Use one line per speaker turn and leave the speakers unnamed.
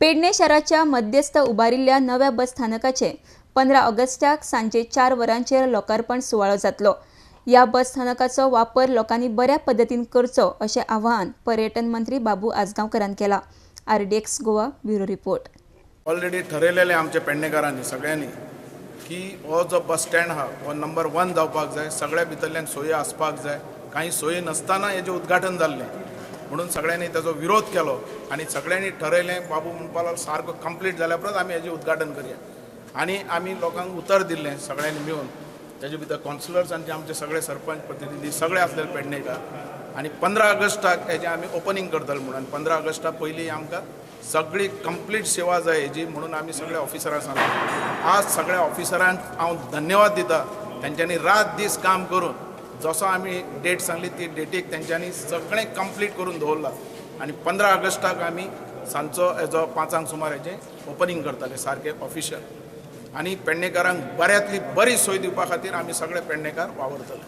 पेडणे शाराच्या मध्यस्थ उबारिल्ल्या नव्या बस स्थानकाचे 15 ऑगस्टाक सांजे 4 वरांचेर लोकार्पण सुवाळो जातलो. ह्या बस स्थानकाचो वापर लोकांनी बऱ्या पद्दतीन करचो अशें आवाहन पर्यटन मंत्री बाबू आजगांवकरान केला. RDX Goa bureau report.
Already ठरयलेलें आमच्या पेडणेकारांनी सगळ्यांनी की हो जो बस स्टँड आहा हो नंबर वन जावपाक जाय. सगळ्या भितरल्यान सोयी आसपाक जाय. कांय सोयी नासतना हेजें उद्घाटन जाल्लें म्हणून सगळ्यांनी ताजो विरोध केलो आनी सगळ्यांनी ठरयलें, बाबू म्हणपाक लागलो, सारको कंप्लीट जाल्या उपरांत आमी हेजें उद्घाटन करया. आनी आमी लोकांक उतर दिल्लें सगळ्यांनी मेळून, ताजे भितर कावन्सिलर्स आनी आमचे सगळे सरपंच प्रतिनिधी सगळे आसलेले पेडणेकार. आनी 15 ऑगस्टाक हेजें आमी ओपनींग करतले म्हणून. 15 ऑगस्टा पयलीं आमकां सगळी कंप्लीट सेवा जाय हेजी म्हणून आमी सगळे ऑफिसरांक सांगला. आज सगळ्या ऑफिसरांक हांव धन्यवाद दिता. तेंच्यांनी रात दीस काम करून जसो आमी डेट सांगली ती डेटीक तेंच्यांनी सगळें कंप्लीट करून दवरलां. आनी 15 ऑगस्टाक आमी सांजचो हेजो 5ांक सुमार हेजें ओपनींग करतले सारकें ऑफिशियल. आनी पेडणेकारांक बऱ्यांतली बरी सोय दिवपा खातीर आमी सगळे पेडणेकार वावरतले.